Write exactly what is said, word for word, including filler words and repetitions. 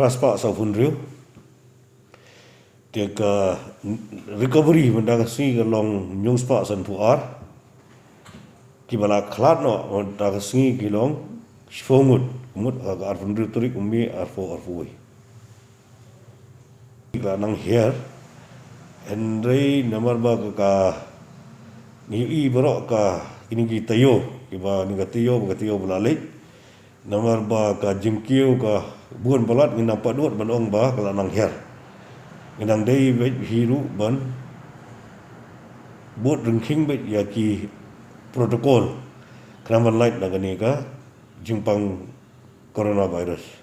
Spah saw phew hynriew. Te ka recovery mynta ka sngi ka long hynñiew spah san phew ar. Kiba la khlad noh mynta ka sngi ki long shiphew ngut. Mut ha ka ar phew hynriew tarik u May ar phew ar phew wei. Ka la nang hiar. Hynrei namar ba ka, ka ngi ïohi baroh ka kine ki taïew, kiba kine ka taïew ba ka taïew ba la leit. Namar ba ka jingkiew ka bun palat, ngi nang pat dud ban ong ba ka la nang hiar. Ngi nang dei beit hi ruh ban bud ryngkhing beit ïa ki protocol khnang ban lait na kane ka jingpang coronavirus.